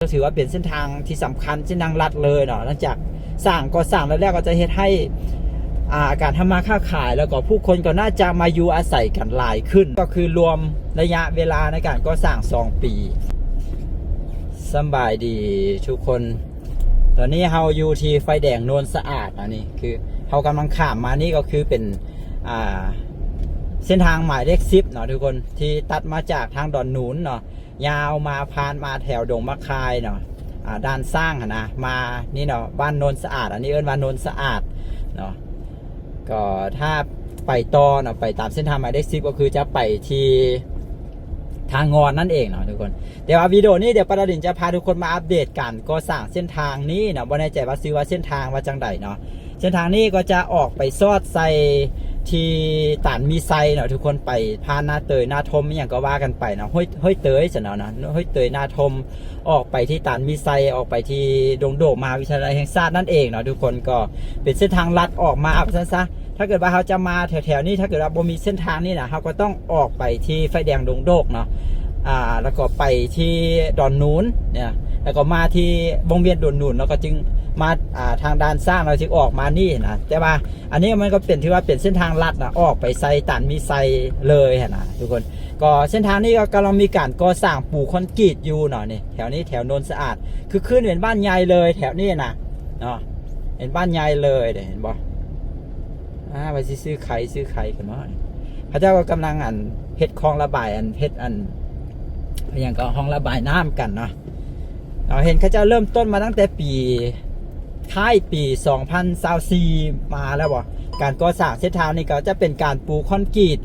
ກໍຖືວ່າເປັນເສັ້ນທາງທີ່ສຳຄັນ ເສັ້ນທາງລັດເລີຍເນາະ. ຫຼັງຈາກສ້າງ ກໍ່ສ້າງແລ້ວ ແລ້ວກໍຈະເຮັດໃຫ້ ອ່າ ການທຳມາຄ້າຂາຍ ແລ້ວກໍຜູ້ຄົນກໍໜ້າຈະມາຢູ່ອາໄສກັນຫຼາຍຂຶ້ນ ກໍຄືລວມໄລຍະເວລາໃນການກໍ່ສ້າງສອງປີ. ສຳບາຍດີທຸກຄົນ. ຕອນນີ້ເຮົາຢູ່ທີ່ໄຟແດງໂນນສະອາດເນາະ. ນີ້ຄືເຮົາກຳລັງຂ້າມມາ ນີ້ກໍຄືເປັນ ອ່າ ເສັ້ນທາງໝາຍເລກສິບເນາະທຸກຄົນ ທີ່ຕັດມາຈາກທາງດອນໜູນເນາະ ຍາວມາ ຜ່ານມາແຖວດົງໝາກຄາຍເນາະ ອ່າ ດ່ານຊ້າງຫັ້ນນະ ມານີ້ເນາະ ບ້ານໂນນສະອາດ ອັນນີ້ເອີ້ນວ່າໂນນສະອາດເນາະ. ກໍຖ້າໄປຕໍ່ເນາະ ໄປຕາມເສັ້ນທາງໝາຍເລກສິບ ກໍຄືຈະໄປທີ່ທ່າງອນນັ້ນເອງເນາະທຸກຄົນ. ແຕ່ວ່າວິດີໂອນີ້ ດຽວປາດາດິນຈະພາທຸກຄົນມາອັບເດດການກໍ່ສ້າງເສັ້ນທາງນີ້ເນາະ. ບໍ່ແນ່ໃຈວ່າຊື່ວ່າເສັ້ນທາງວ່າຈັ່ງໃດເນາະ. ເສັ້ນທາງນີ້ກໍຈະອອກໄປຊອດໃສ່ທີ່ຕານມີໄຊເນາະ ທຸກຄົນ ໄປຜ່ານນາເຕີຍ ນາທົມ ອີ່ຫຍັງກໍວ່າກັນໄປເນາະ ຫ້ວຍ ຫ້ວຍເຕີຍຊັ້ນເນາະ ນະ ຫ້ວຍເຕີຍ ນາທົມ ອອກໄປທີ່ຕານມີໄຊ ອອກໄປທີ່ດົງໂດກ ມະຫາວິທະຍາໄລແຫ່ງຊາດນັ້ນເອງເນາະທຸກຄົນ. ກໍເປັນເສັ້ນທາງລັດອອກມາ ເອົາຊັ້ນຊະ ຖ້າເກີດວ່າເຮົາຈະມາແຖວໆນີ້ ຖ້າເກີດວ່າບໍ່ມີເສັ້ນທາງນີ້ນະ ເຮົາກໍຕ້ອງອອກໄປທີ່ໄຟແດງດົງໂດກເນາະ ອ່າ ແລ້ວກໍໄປທີ່ດອນໜູນເນຍ ແລ້ວກໍມາທີ່ວົງວຽນດອນໜູນ ແລ້ວກໍຈຶ່ງມາ ອ່າ ທາງດ່ານຊ້າງ ແລ້ວຈຶ່ງອອກມານີ້ນະ. ແຕ່ວ່າອັນນີ້ມັນກໍເປັນ ຖືວ່າເປັນເສັ້ນທາງລັດນະ ອອກໄປໃສ່ຕານມີໄຊເລີຍຫັ້ນນະທຸກຄົນ. ກໍເສັ້ນທາງນີ້ກໍກຳລັງມີການກໍ່ສ້າງ ປູຄອນກຣີດຢູ່ເນາະ. ນີ້ ແຖວນີ້ແຖວໂນນສະອາດ ຄືຄືເປັນບ້ານໃຫຍ່ເລີຍແຖວນີ້ນະເນາະ ເປັນບ້ານໃຫຍ່ເລີຍເດ້ ເຫັນບໍ່? ອ່າ ວ່າຊິຊື້ໄຂ່ ຊື້ໄຂ່ກັນເນາະ. ເຂົາເຈົ້າກໍກຳລັງ ອັນ ເຮັດຄອງລະບາຍ ອັນ ເຮັດ ອັນ ຫຍັງກໍ ຮ່ອງລະບາຍນ້ຳກັນເນາະ. ເຮົາເຫັນເຂົາເຈົ້າເລີ່ມຕົ້ນມາຕັ້ງແຕ່ປີ ທ້າຍປີສອງພັນຊາວສີ່ມາແລ້ວບໍ? ການກໍ່ສ້າງເສັ້ນທາງນີ້ກໍຈະເປັນການປູຄອນກຣີດ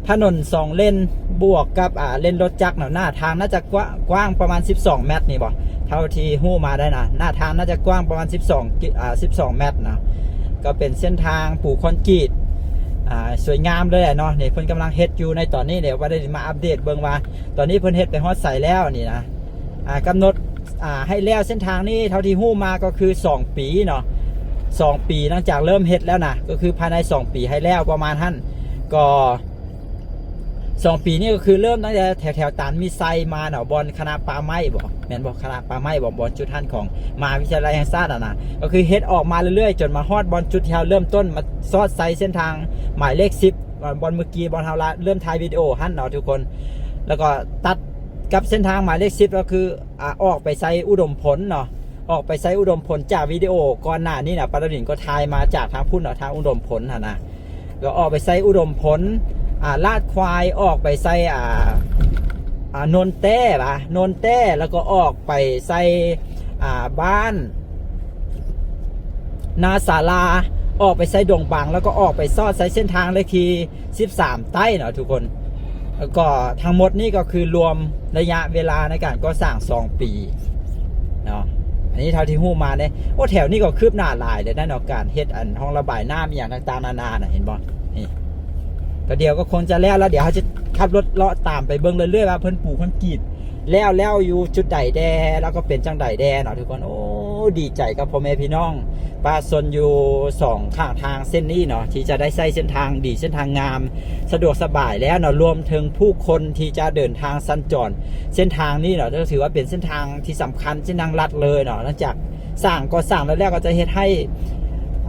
ຖະໜົນສອງເລນ ບວກກັບ ອ່າ ເລນລົດຈັກເນາະ. ໜ້າທາງໜ້າຈະກວ້າງ ກວ້າງປະມານສິບສອງແມັດນີ້ບໍ? ເທົ່າທີ່ຮູ້ມາໄດ້ນະ ໜ້າທາງໜ້າຈະກວ້າງປະມານສິບສອງ ອ່າ ສິບສອງແມັດເນາະ. ກໍເປັນເສັ້ນທາງປູຄອນກຣີດ ອ່າ ສວຍງາມເລີຍແຫຼະເນາະ. ນີ້ເພິ່ນກຳລັງເຮັດຢູ່ໃນຕອນນີ້. ດຽວປາດາດິນມາອັບເດດເບິ່ງວ່າ ຕອນນີ້ເພິ່ນເຮັດໄປຮອດໃສແລ້ວນີ້ນະ. ອ່າ ກຳນົດ ອ່າ ໃຫ້ແລ້ວເສັ້ນທາງນີ້ ເທົ່າທີ່ຮູ້ມາກໍຄືສອງປີເນາະ ສອງປີຫຼັງຈາກເລີ່ມເຮັດແລ້ວນະ ກໍຄືພາຍໃນສອງປີໃຫ້ແລ້ວປະມານຫັ້ນ. ກໍສອງປີນີ້ກໍຄືເລີ່ມຕັ້ງແຕ່ແຖວໆຕານມີໄຊມາເນາະ ບ່ອນຄະນະປ່າໄມ້ບໍ ແມ່ນບໍ່? ຄະນະປ່າໄມ້ບໍ? ບ່ອນຈຸດຫັ້ນຂອງມະຫາວິທະຍາໄລແຫ່ງຊາດຫັ້ນນະ ກໍຄືເຮັດອອກມາເລື້ອຍໆ ຈົນມາຮອດບ່ອນຈຸດທີ່ເຮົາເລີ່ມຕົ້ນມາຊອດໃສ່ເສັ້ນທາງໝາຍເລກສິບ ບ່ອນເມື່ອກີ້ ບ່ອນເຮົາລະເລີ່ມຖ່າຍວິດີໂອຫັ້ນເນາະທຸກຄົນ. ແລ້ວກໍຕັດກັບເສັ້ນທາງໝາຍເລກສິບ ກໍຄື ອ່າ ອອກໄປໃສ່ອຸດົມຜົນເນາະ ອອກໄປໃສ່ອຸດົມຜົນ. ຈາກວິດີໂອກ່ອນໜ້ານີ້ນະ ປາດາດິນກໍຖ່າຍມາຈາກທາງພຸ້ນເນາະ ທາງອຸດົມຜົນຫັ້ນນະ ກໍອອກໄປໃສ່ອຸດົມຜົນ ອ່າ ລາດຄວາຍ ອອກໄປໃສ່ ອ່າ ອ່າ ໂນນແຕ້ຫວາ ໂນນແຕ້ ແລ້ວກໍອອກໄປໃສ່ ອ່າ ບ້ານນາສາລາ ອອກໄປໃສ່ດົງບັງ ແລ້ວກໍອອກໄປຊອດໃສ່ເສັ້ນທາງເລກທີ ສິບສາມໃຕ້ເນາະທຸກຄົນ. ແລ້ວກໍທັງໝົດນີ້ກໍຄືລວມໄລຍະເວລາໃນການກໍ່ສ້າງສອງປີເນາະ. ອັນນີ້ເທົ່າທີ່ຮູ້ມາເດ້. ໂອ້ ແຖວນີ້ກໍຄືບໜ້າຫຼາຍເລີຍນະເນາະ ການເຮັດອັນຮ່ອງລະບາຍນ້ຳອີ່ຫຍັງຕ່າງໆນານານະ ເຫັນບໍ່? ນີ້ ກໍດຽວກໍຄົງຈະແລ້ວລະ ດຽວເຮົາຈະຂັບລົດເລາະຕາມໄປເບິ່ງເລື້ອຍໆວ່າເພິ່ນປູຄອນກຣີດແລ້ວ ແລ້ວຢູ່ຈຸດໃດແດ່ ແລ້ວກໍເປັນຈັ່ງໃດແດ່ເນາະທຸກຄົນ. ໂອ້ ດີໃຈກັບພໍ່ແມ່ພີ່ນ້ອງປະຊາຊົນຢູ່ສອງຂ້າງທາງເສັ້ນນີ້ເນາະ ທີ່ຈະໄດ້ໃຊ້ເສັ້ນທາງດີ ເສັ້ນທາງງາມ ສະດວກສະບາຍແລ້ວເນາະ ລວມເຖິງຜູ້ຄົນທີ່ຈະເດີນທາງສັນຈອນເສັ້ນທາງນີ້ເນາະ ກໍຖືວ່າເປັນເສັ້ນທາງທີ່ສຳຄັນ ເສັ້ນທາງລັດເລີຍເນາະ. ຫຼັງຈາກສ້າງ ກໍ່ສ້າງແລ້ວ ແລ້ວກໍຈະເຮັດໃຫ້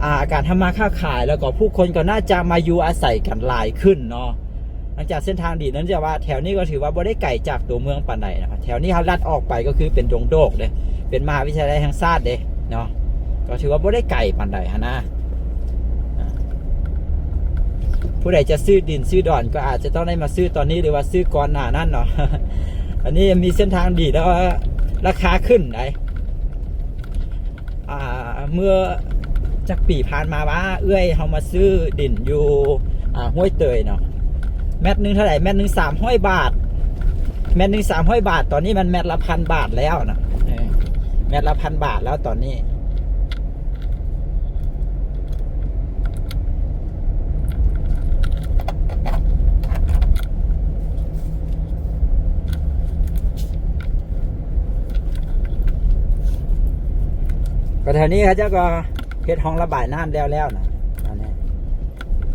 ອ່າ ການທຳມາຄ້າຂາຍ ແລ້ວກໍຜູ້ຄົນກໍໜ້າຈະມາຢູ່ອາໄສກັນຫຼາຍຂຶ້ນເນາະ. ຫຼັງຈາກເສັ້ນທາງດີນັ້ນ ຈະວ່າແຖວນີ້ກໍຖືວ່າບໍ່ໄດ້ໄກຈາກຕົວເມືອງປານໃດນະ. ແຖວນີ້ເຮົາລັດອອກໄປກໍຄືເປັນດົງໂດກເດ້ ເປັນມະຫາວິທະຍາໄລແຫ່ງຊາດເດ້ເນາະ ກໍຖືວ່າບໍ່ໄດ້ໄກປານໃດຫັ້ນນະ. ຜູ້ໃດຈະຊື້ດິນຊື້ດອນກໍອາດຈະຕ້ອງໄດ້ມາຊື້ຕອນນີ້ ຫຼືວ່າຊື້ກ່ອນໜ້ານັ້ນເນາະ. ອັນນີ້ມີເສັ້ນທາງດີ ແລ້ວກໍລາຄາຂຶ້ນໄດ໋. ອ່າ ເມື່ອຈັກປີຜ່ານມາວ່າ ເອື້ອຍເຮົາມາຊື້ດິນຢູ່ ອ່າ ຫ້ວຍເຕີຍເນາະ ແມັດໜຶ່ງເທົ່າໃດ? ແມັດໜຶ່ງສາມຮ້ອຍບາດ ແມັດໜຶ່ງສາມຮ້ອຍບາດ ຕອນນີ້ມັນແມັດລະພັນບາດແລ້ວນະ. ເອີ ແມັດລະພັນບາດແລ້ວຕອນນີ້. ກໍແຖວນີ້ເຂົາເຈົ້າກໍເຮັດຮ່ອງລະບາຍນ້ຳແລ້ວໆນະ ອັນນີ້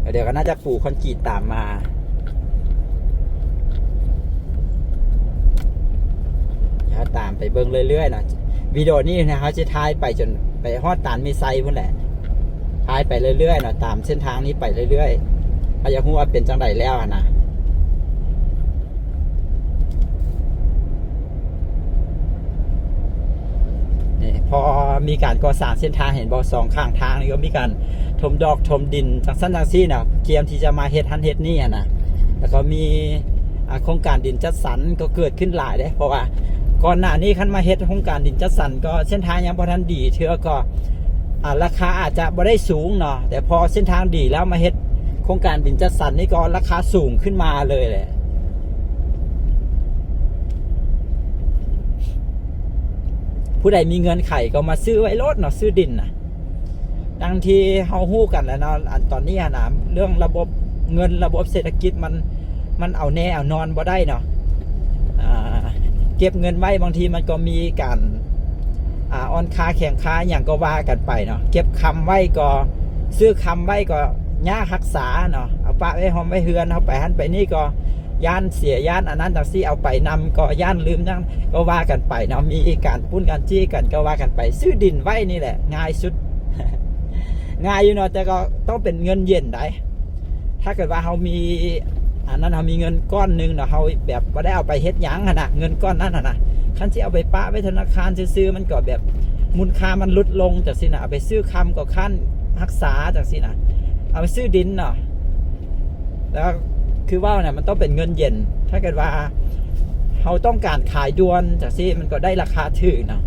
ແລ້ວດຽວກໍໜ້າຈະປູຄອນກຣີດຕາມມາ. ດຽວເຮົາຕາມໄປເບິ່ງເລື້ອຍໆເນາະ. ວິດີໂອນີ້ນະ ເຮົາຊິຖ່າຍໄປຈົນໄປຮອດຕານມີໄຊພຸ້ນແຫຼະ ຖ່າຍໄປເລື້ອຍໆເນາະ ຕາມເສັ້ນທາງນີ້ໄປເລື້ອຍໆ ເຮົາຢາກຮູ້ວ່າເປັນຈັ່ງໃດແລ້ວຫັ້ນນະ. ນີ້ ພໍມີການກໍ່ສ້າງເສັ້ນທາງ ເຫັນບໍ່ ສອງຂ້າງທາງນີ້ກໍມີການຖົມດອກຖົມດິນ ຈັ່ງຊັ້ນຈັ່ງຊີ້ນະ ກຽມທີ່ຈະມາເຮັດຫັ້ນເຮັດນີ້ຫັ້ນນະ ແລ້ວກໍມີ ອ່າ ໂຄງການດິນຈັດສັນກໍເກີດຂຶ້ນຫຼາຍເດ້ ເພາະວ່າກ່ອນໜ້ານີ້ຄັນມາເຮັດໂຄງການດິນຈັດສັນ ກໍເສັ້ນທາງຍັງບໍ່ທັນດີເທື່ອ ກໍ ອ່າ ລາຄາອາດຈະບໍ່ໄດ້ສູງເນາະ ແຕ່ພໍເສັ້ນທາງດີແລ້ວມາເຮັດໂຄງການດິນຈັດສັນນີ້ ກໍລາຄາສູງຂຶ້ນມາເລີຍແຫຼະ. ຜູ້ໃດມີເງື່ອນໄຂກໍມາຊື້ໄວ້ໂລດເນາະ ຊື້ດິນນະ. ດັ່ງທີ່ເຮົາຮູ້ກັນແຫຼະເນາະ ອັນຕອນນີ້ຫັ້ນນະ ເລື່ອງລະບົບເງິນ ລະບົບເສດຖະກິດ ມັນ ມັນເອົາແນ່ເອົານອນບໍ່ໄດ້ເນາະ. ອ່າ ເກັບເງິນໄວ້ ບາງທີມັນກໍມີການ ອ່າ ອ່ອນຄ່າແຂງຄ່າຫຍັງກໍວ່າກັນໄປເນາະ. ເກັບຄຳໄວ້ກໍ ຊື້ຄຳໄວ້ກໍຍາກຮັກສາເນາະ ເອົາປະໄວ້ຮ່ອມໄວ້ເຮືອນ ເຮົາໄປຫັ້ນໄປນີ້ກໍ ຢ້ານເສຍ ຢ້ານອັນນັ້ນຈັ່ງຊີ້ ເອົາໄປນຳກໍຢ້ານລືມຫຍັງ ກໍວ່າກັນໄປເນາະ ມີການປຸ້ນການຈີ້ກັນ ກໍວ່າກັນໄປ. ຊື້ດິນໄວ້ນີ້ແຫຼະງ່າຍສຸດ ງ່າຍຢູ່ເນາະ ແຕ່ກໍຕ້ອງເປັນເງິນເຢັນໃດ໋. ຖ້າເກີດວ່າເຮົາມີອັນນັ້ນ ເຮົາມີເງິນກ້ອນໜຶ່ງເນາະ ເຮົາແບບບໍ່ໄດ້ເອົາໄປເຮັດຫຍັງຫັ້ນນະ ເງິນກ້ອນນັ້ນຫັ້ນນະ ຄັນຊິເອົາໄປປະໄວ້ທະນາຄານຊື່ໆ ມັນກໍແບບມູນຄ່າມັນຫຼຸດລົງຈັ່ງຊີ້ນະ ເອົາໄປຊື້ຄຳກໍຄ້ານຮັກສາຈັ່ງຊີ້ນະ ເອົາໄປຊື້ດິນເນາະ. ແລ້ວຄືເວົ້ານະ ມັນຕ້ອງເປັນເງິນເຢັນ ຖ້າເກີດວ່າເຮົາຕ້ອງການຂາຍດ່ວນຈັ່ງຊີ້ ມັນກໍໄດ້ລາຄາຖືກເນາະ.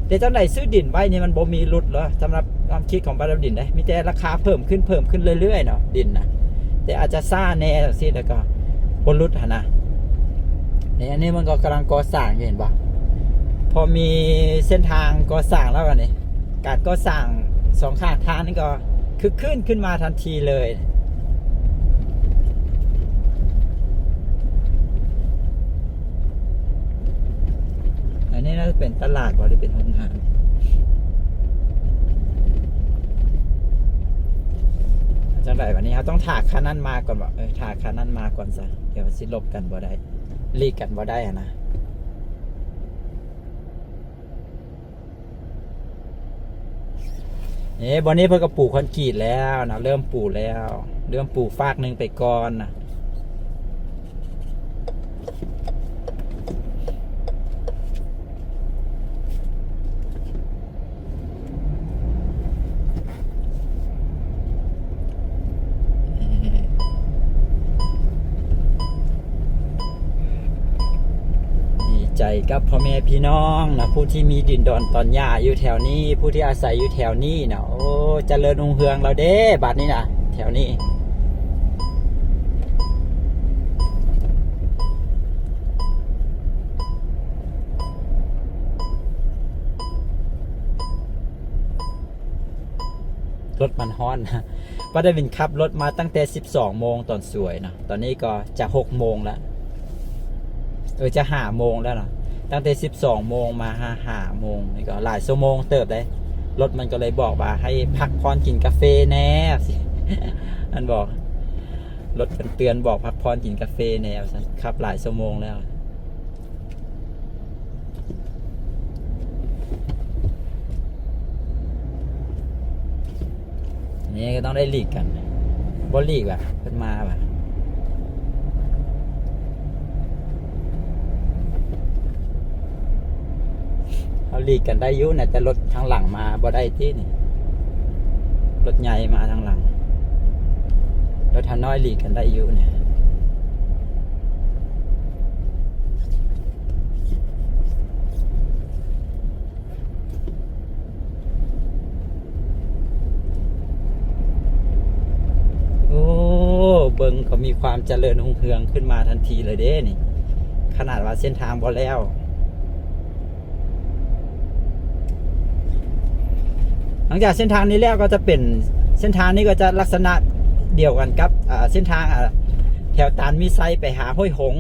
ແຕ່ຈັ່ງໃດຊື້ດິນໄວ້ນີ້ມັນບໍ່ມີຫຼຸດເລີຍ ສຳລັບຄວາມຄິດຂອງປາດາວດິນເດ້ ມີແຕ່ລາຄາເພີ່ມຂຶ້ນ ເພີ່ມຂຶ້ນເລື້ອຍໆເນາະ ດິນນະ ແຕ່ອາດຈະຊ້າແດ່ຈັ່ງຊີ້ ແລ້ວກໍບໍ່ຫຼຸດຫັ້ນນະ. ນີ້ ອັນນີ້ມັນກໍກຳລັງກໍ່ສ້າງຢູ່ ເຫັນບໍ່ ພໍມີເສັ້ນທາງກໍ່ສ້າງແລ້ວ ອັນນີ້ ການກໍ່ສ້າງສອງຂ້າງທາງນີ້ກໍຄຶກຄື້ນຂຶ້ນມາທັນທີເລີຍ. ອັນນີ້ໜ້າຈະເປັນຕະຫຼາດບໍ່ ຫຼືເປັນໂຮງງານ? ຈັ່ງໃດບັດນີ້ ເຮົາຕ້ອງຖ້າຄັນນັ້ນມາກ່ອນບໍ່? ເອີ ຖ້າຄັນນັ້ນມາກ່ອນຊະ ດຽວມັນຊິຫຼົບກັນບໍ່ໄດ້ ຫຼີກກັນບໍ່ໄດ້ຫັ້ນນະ. ເອີ ບ່ອນນີ້ເພິ່ນກໍປູຄອນກຣີດແລ້ວນະ ເລີ່ມປູແລ້ວ ເລີ່ມປູຟາກໜຶ່ງໄປກ່ອນນະ. ດີໃຈກັບພໍ່ແມ່ພີ່ນ້ອງນະ ຜູ້ທີ່ມີດິນດອນຕອນຫຍ້າຢູ່ແຖວນີ້ ຜູ້ທີ່ອາໄສຢູ່ແຖວນີ້ນະ. ໂອ້ ຈະເລີນຮຸ່ງເຮືອງແລ້ວເດ້ ບາດນີ້ນະ ແຖວນີ້. ລົດມັນຮ້ອນ ປາດາວິນຂັບລົດມາຕັ້ງແຕ່ສິບສອງໂມງຕອນສວຍເນາະ ຕອນນີ້ກໍຈະຫົກໂມງແລ້ວ ເອີ ຈະຫ້າໂມງແລ້ວເນາະ. ຕັ້ງແຕ່ສິບສອງໂມງມາຫາຫ້າໂມງ ນີ້ກໍຫຼາຍຊົ່ວໂມງເຕີບເດ້. ລົດມັນກໍເລີຍບອກວ່າໃຫ້ພັກຜ່ອນກິນກາເຟແດ່ ມັນບອກ ລົດມັນເຕືອນບອກພັກຜ່ອນກິນກາເຟແດ່ວ່າຊັ້ນ ຂັບຫຼາຍຊົ່ວໂມງແລ້ວ. ນີ້ກໍຕ້ອງໄດ້ຫຼີກກັນ ບໍ່ຫຼີກວ່າເພິ່ນມາວ່າ ເຮົາຫຼີກກັນໄດ້ຢູ່ນະ ແຕ່ລົດທາງຫຼັງມາບໍ່ໄດ້ຕິນີ້ ລົດໃຫຍ່ມາທາງຫຼັງ ລົດເຮົານ້ອຍຫຼີກກັນໄດ້ຢູ່ນີ້. ໂອ້ ເບິ່ງກໍມີຄວາມຈະເລີນຮຸ່ງເຮືອງຂຶ້ນມາທັນທີເລີຍເດ້ນີ້ ຂະໜາດວ່າເສັ້ນທາງບໍ່ແລ້ວ. ຫຼັງຈາກເສັ້ນທາງນີ້ແລ້ວກໍຈະເປັນ ເສັ້ນທາງນີ້ກໍຈະລັກສະນະດຽວກັນກັບ ເອີ ເສັ້ນທາງ ເອີ ແຖວຕານມີໄຊໄປຫາຫ້ວຍຫົງ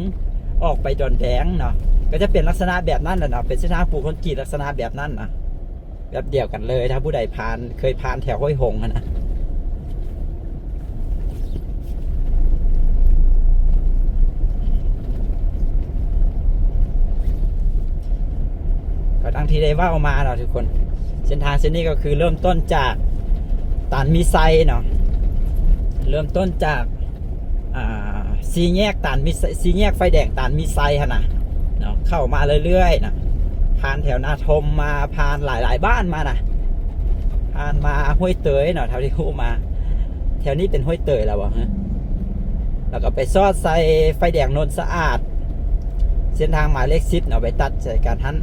ອອກໄປດອນແດງເນາະ ກໍຈະເປັນລັກສະນະແບບນັ້ນແຫຼະເນາະ ເປັນເສັ້ນທາງປູຄອນກຣີດລັກສະນະແບບນັ້ນນະ ແບບດຽວກັນເລີຍ. ຖ້າຜູ້ໃດຜ່ານ ເຄີຍຜ່ານແຖວຫ້ວຍຫົງຫັ້ນນະ ກໍ ດັ່ງທີ່ໄດ້ເວົ້າມາເນາະທຸກຄົນ, ເສັ້ນທາງເສັ້ນນີ້ກໍຄືເລີ່ມຕົ້ນຈາກຕານມີໄຊເນາະ, ເລີ່ມຕົ້ນຈາກ ອ່າ ສີ່ແຍກຕານມີໄຊ ສີ່ແຍກໄຟແດງຕານມີໄຊຫັ້ນນະເນາະ, ເຂົ້າມາເລື້ອຍໆນະ, ຜ່ານແຖວນາທົມມາ, ຜ່ານຫຼາຍໆບ້ານມານະ, ຜ່ານມາຫ້ວຍເຕີຍເນາະ, ເທົ່າທີ່ຮູ້ມາ ແຖວນີ້ເປັນຫ້ວຍເຕີຍແລ້ວບໍ່? ແລ້ວກໍໄປຊອດໃສ່ໄຟແດງໂນນສະອາດ ເສັ້ນທາງໝາຍເລກສິບເນາະ, ໄປຕັດໃສ່ກັນຫັ້ນ,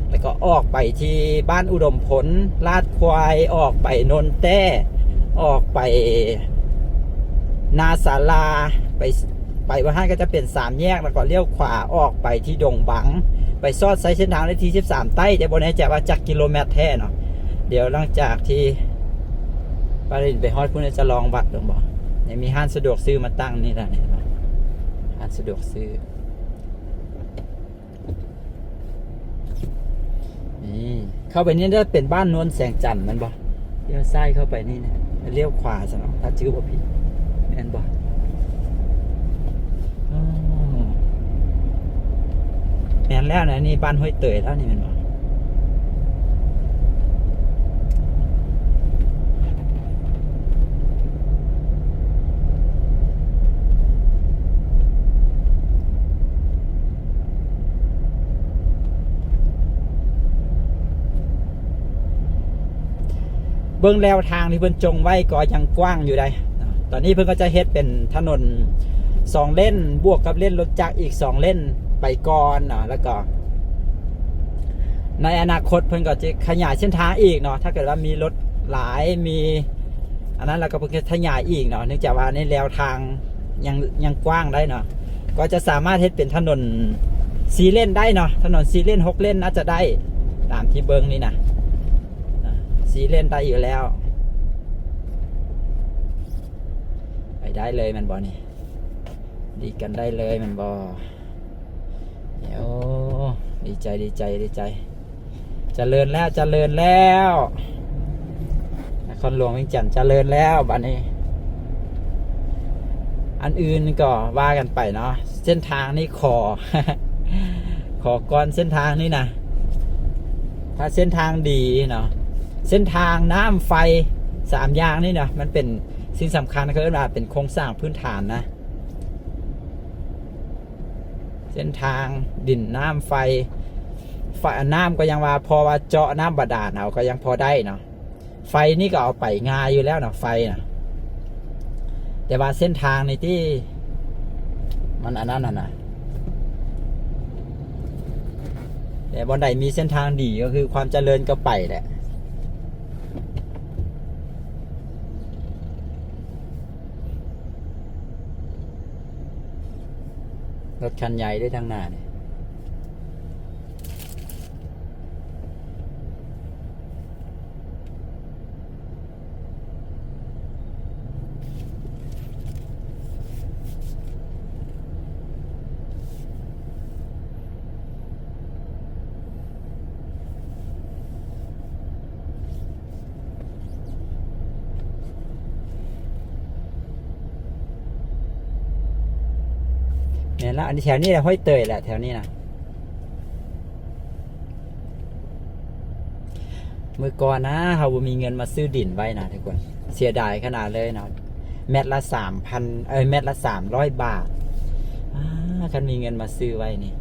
ແລ້ວກໍອອກໄປທີ່ບ້ານອຸດົມພົນ, ລາດຄວາຍ, ອອກໄປໂນນແຕ້, ອອກໄປນາສາລາ, ໄປ ໄປບ່ອນຫັ້ນກໍຈະເປັນສາມແຍກ, ແລ້ວກໍລ້ຽວຂວາອອກໄປທີ່ດົງບັງ, ໄປຊອດໃສ່ເສັ້ນທາງເລກທີສິບສາມໃຕ້, ແຕ່ບໍ່ແນ່ໃຈວ່າຈັກກິໂລແມັດແທ້ເນາະ. ດຽວຫຼັງຈາກທີ່ປາລິນໄປຮອດພຸ້ນ ຈະລອງວັດເບິ່ງບໍ່, ຍັງມີຮ້ານສະດວກຊື້ມາຕັ້ງນີ້ລະ, ເຫັນບໍ່? ຮ້ານສະດວກຊື້. ນີ້ ເຂົ້າໄປນີ້ຈະເປັນບ້ານນວນແສງຈັນແມ່ນບໍ່? ລ້ຽວຊ້າຍເຂົ້າໄປນີ້ນະ, ລ້ຽວຂວາຊັ້ນເນາະ ຖ້າຈື່ບໍ່ຜິດ ແມ່ນບໍ່? ອໍ ແມ່ນແລ້ວນະ, ນີ້ບ້ານຫ້ວຍເຕີຍແລ້ວນີ້ແມ່ນບໍ່? ເບິ່ງແລວທາງທີ່ເພິ່ນຈົ່ງໄວ້ກໍຍັງກວ້າງຢູ່ໃດ໋. ຕອນນີ້ເພິ່ນກໍຈະເຮັດເປັນຖະໜົນສອງເລນ ບວກກັບເລນລົດຈັກອີກສອງເລນໄປກ່ອນເນາະ, ແລ້ວກໍໃນອະນາຄົດເພິ່ນກໍຈະຂະຫຍາຍເສັ້ນທາງອີກເນາະ, ຖ້າເກີດວ່າມີລົດຫຼາຍ ມີອັນນັ້ນ ແລ້ວກໍເພິ່ນກໍຂະຫຍາຍອີກເນາະ, ເນື່ອງຈາກວ່າໃນແລວທາງຍັງ ຍັງກວ້າງໄດ້ເນາະ, ກໍຈະສາມາດເຮັດເປັນຖະໜົນສີ່ເລນໄດ້ເນາະ, ຖະໜົນສີ່ເລນ ຫົກເລນ ອາດຈະໄດ້ ຕາມທີ່ເບິ່ງນີ້ນະ. ອ່າ ສີ່ເລນໄດ້ຢູ່ແລ້ວ. ໄປໄດ້ເລີຍແມ່ນບໍ່ນີ້? ດີດກັນໄດ້ເລີຍແມ່ນບໍ່? ໂອ້ ດີໃຈ ດີໃຈ ດີໃຈ. ຈະເລີນແລ້ວ ຈະເລີນແລ້ວ. ນະຄອນຫຼວງວຽງຈັນຈະເລີນແລ້ວບາດນີ້. ອັນອື່ນກໍວ່າກັນໄປເນາະ. ເສັ້ນທາງນີ້ຂໍ ຂໍກ່ອນເສັ້ນທາງນີ້ນະ, ຖ້າເສັ້ນທາງດີເນາະ, ເສັ້ນທາງ, ນ້ຳ, ໄຟ ສາມຢ່າງນີ້ນະ ມັນເປັນສິ່ງສຳຄັນ, ເຂົາເອີ້ນວ່າເປັນໂຄງສ້າງພື້ນຖານນະ. ເສັ້ນທາງ, ດິນ, ນ້ຳ, ໄຟ, ໄຟ, ນ້ຳກໍຍັງວ່າພໍວ່າເຈາະນ້ຳບາດານເອົາກໍຍັງພໍໄດ້ເນາະ. ໄຟນີ້ກໍເອົາໄປງ່າຍຢູ່ແລ້ວເນາະ ໄຟນະ, ແຕ່ວ່າເສັ້ນທາງນີ້ຕິ ມັນອັນນັ້ນຫັ້ນນະ. ແຕ່ບ່ອນໃດມີເສັ້ນທາງດີກໍຄືຄວາມຈະເລີນກໍໄປແຫຼະ. ລົດຄັນໃຫຍ່ເດ້ທາງໜ້ານີ້. ແມ່ນລະ, ອັນນີ້ແຖວນີ້ແຫຼະ ຫ້ວຍເຕີຍແຫຼະ ແຖວນີ້ນະ. ມື້ກ່ອນນະ ເຮົາບໍ່ມີເງິນມາຊື້ດິນໄວ້ນະທຸກຄົນ, ເສຍດາຍຂະໜາດເລີຍເນາະ. ແມັດລະສາມພັນ ເອີຍ ແມັດລະສາມຮ້ອຍບາດ. ອາ ຄັນມີເງິນມາຊື້ໄວ້ນີ້.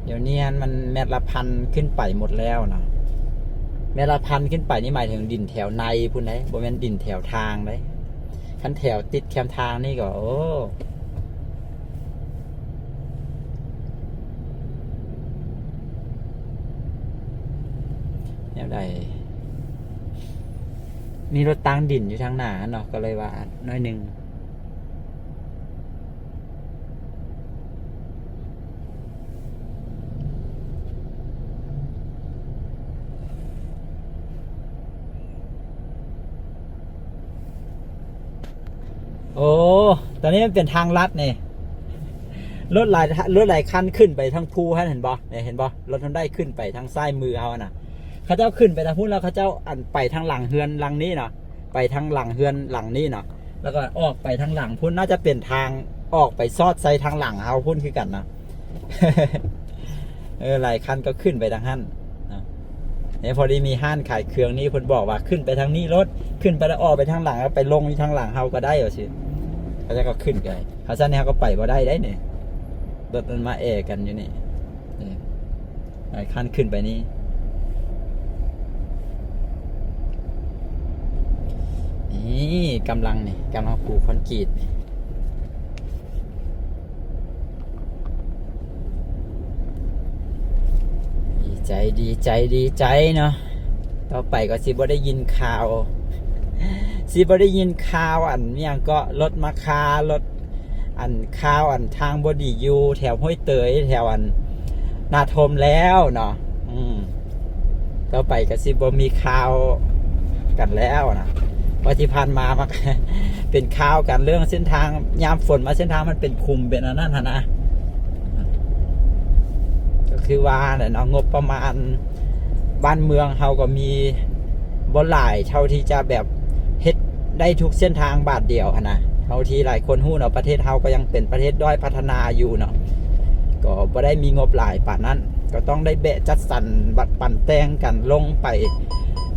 ດຽວນີ້ຫັ້ນມັນແມັດລະພັນຂຶ້ນໄປໝົດແລ້ວນະ. ແມັດລະພັນຂຶ້ນໄປນີ້ໝາຍເຖິງດິນແຖວໃນພຸ້ນເດ້, ບໍ່ແມ່ນດິນແຖວທາງເດ້. ຄັນແຖວຕິດແຄມທາງນີ້ກໍ ໂອ້ ແນວໃດ ມີລົດຕາງດິນຢູ່ທາງໜ້າເນາະ, ກໍເລີຍວ່າໜ້ອຍໜຶ່ງ. ໂອ້ ຕອນນີ້ມັນເປັນທາງລັດນີ້. ລົດຫຼາຍ ລົດຫຼາຍຄັນຂຶ້ນໄປທາງພູຫັ້ນ ເຫັນບໍ່? ນີ້ ເຫັນບໍ່? ລົດຮອນໄດຂຶ້ນໄປທາງຊ້າຍມືເຮົານະ. ເຂົາເຈົ້າຂຶ້ນໄປທາງພຸ້ນ ແລ້ວເຂົາເຈົ້າ ອັນ ໄປທາງຫຼັງເຮືອນຫຼັງນີ້ເນາະ, ໄປທາງຫຼັງເຮືອນຫຼັງນີ້ເນາະ, ແລ້ວກໍອອກໄປທາງຫຼັງພຸ້ນ. ໜ້າຈະເປັນທາງ ອອກໄປຊອດໃສ່ທາງຫຼັງເຮົາພຸ້ນຄືກັນນະ. ເອີ ຫຼາຍຄັນກໍຂຶ້ນໄປທາງຫັ້ນເນາະ. ແລ້ວພໍດີມີຮ້ານຂາຍເຄື່ອງນີ້ ເພິ່ນບອກວ່າຂຶ້ນໄປທາງນີ້ໂລດ ຂຶ້ນໄປແລ້ວອອກໄປທາງຫຼັງ ແລ້ວໄປລົງຢູ່ທາງຫຼັງເຮົາກໍໄດ້ວ່າຊີ້. ເຂົາເຈົ້າກໍຂຶ້ນໄປ ຄັນຊັ້ນນີ້ເຮົາກໍໄປບໍ່ໄດ້ເດ້ນີ້ ລົດມັນມາແອກັນຢູ່ນີ້. ເອີ ໄປຄັນຂຶ້ນໄປນີ້ ນີ້ກຳລັງນີ້ ກຳລັງປູຄອນກຣີດນີ້. ດີໃຈ ດີໃຈ ດີໃຈເນາະ. ຕໍ່ໄປກໍຊິບໍ່ໄດ້ຍິນຂ່າວ ຊິບໍ່ໄດ້ຍິນຂ່າວອັນຫຍັງເກາະ ລົດມາຄາ ລົດ ອັນຂ່າວອັນທາງບໍ່ດີຢູ່ແຖວຫ້ວຍເຕີຍ ແຖວອັນນາທົມແລ້ວເນາະ. ອືມ ຕໍ່ໄປກໍຊິບໍ່ມີຂ່າວກັນແລ້ວນະ ເພາະທີ່ຜ່ານມາມັນເປັນຂ່າວກັນເລື່ອງເສັ້ນທາງ ຍາມຝົນມາເສັ້ນທາງມັນເປັນຂຸມເປັນອັນນັ້ນຫັ້ນນະ. ກໍຄືວ່າແຫຼະເນາະ ງົບປະມານບ້ານເມືອງເຮົາກໍມີບໍ່ຫຼາຍເທົ່າທີ່ຈະແບບເຮັດໄດ້ທຸກເສັ້ນທາງບາດດຽວຫັ້ນນະ. ເທົ່າທີ່ຫຼາຍຄົນຮູ້ເນາະ ປະເທດເຮົາກໍຍັງເປັນປະເທດດ້ອຍພັດທະນາຢູ່ເນາະ ກໍບໍ່ໄດ້ມີງົບຫຼາຍປານນັ້ນ ກໍຕ້ອງໄດ້ແບະຈັດສັນບັດປັນແຕ່ງກັນລົງໄປ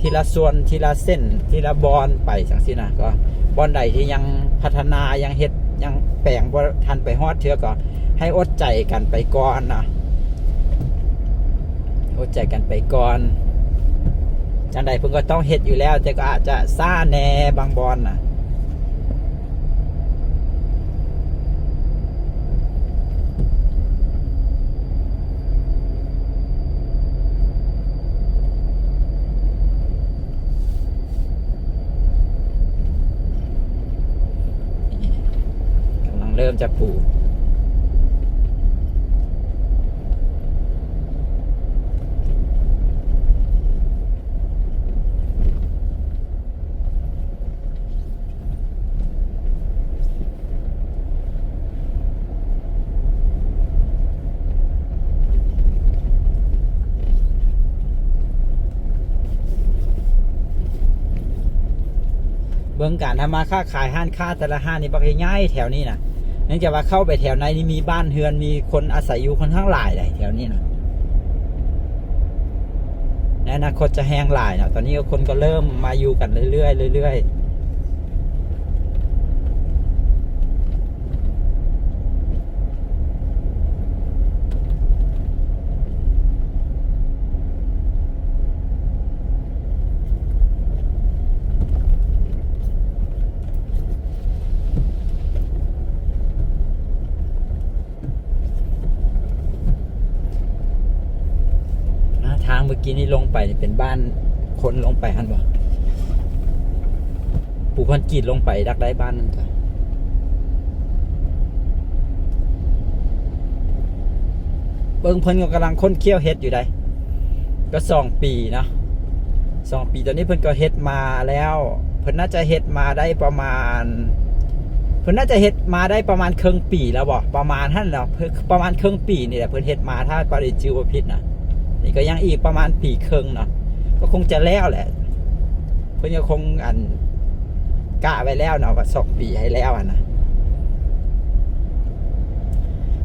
ທີລະສ່ວນ ທີລະເສັ້ນ ທີລະບ່ອນໄປຈັ່ງຊີ້ນະ. ກໍບ່ອນໃດທີ່ຍັງພັດທະນາ ຍັງເຮັດ ຍັງແປງບໍ່ທັນໄປຮອດເທື່ອ ກໍໃຫ້ອົດໃຈກັນໄປກ່ອນນະ ອົດໃຈກັນໄປກ່ອນ. ຈັ່ງໃດເພິ່ນກໍຕ້ອງເຮັດຢູ່ແລ້ວ ແຕ່ກໍອາດຈະຊ້າແດ່ບາງບ່ອນນະ. ກຳລັງເລີ່ມຈະປູ ເບິ່ງການທຳມາຄ້າຂາຍ ຮ້ານຄ້າແຕ່ລະຮ້ານນີ້ບັກໃຫຍ່ໆ ແຖວນີ້ນະ. ເນື່ອງຈາກວ່າເຂົ້າໄປແຖວໃນນີ້ມີບ້ານເຮືອນ ມີຄົນອາໄສຢູ່ຄ່ອນຂ້າງຫຼາຍໃດ໋ ແຖວນີ້ນະ. ໃນອະນາຄົດຈະແຮງຫຼາຍເນາະ. ຕອນນີ້ກໍຄົນກໍເລີ່ມມາຢູ່ກັນເລື້ອຍໆ ເລື້ອຍໆ. ອ່າ ທາງເມື່ອກີ້ນີ້ລົງໄປນີ້ເປັນບ້ານຄົນລົງໄປຫັ້ນບໍ່? ປູຄອນກຣີດລົງໄປດັກໄດ້ບ້ານນັ້ນກະ ເບິ່ງເພິ່ນກໍກຳລັງຄົ້ນຄ້ຽວເຮັດຢູ່ໃດ໋ ກໍສອງປີເນາະ ສອງປີ. ຕອນນີ້ເພິ່ນກໍເຮັດມາແລ້ວ ເພິ່ນໜ້າຈະເຮັດມາໄດ້ປະມານ ເພິ່ນໜ້າຈະເຮັດມາໄດ້ປະມານເຄິ່ງປີແລ້ວບໍ ປະມານຫັ້ນແຫຼະ ປະມານເຄິ່ງປີນີ້ແຫຼະ ເພິ່ນເຮັດມາ ຖ້າປາຣີຈື່ບໍ່ຜິດນະ. ນີ້ກໍຍັງອີກປະມານປີເຄິ່ງເນາະ ກໍຄົງຈະແລ້ວແຫຼະ. ເພິ່ນກໍຄົງ ອັນ ກະໄວ້ແລ້ວເນາະ ວ່າສອງປີໃຫ້ແລ້ວຫັ້ນນະ.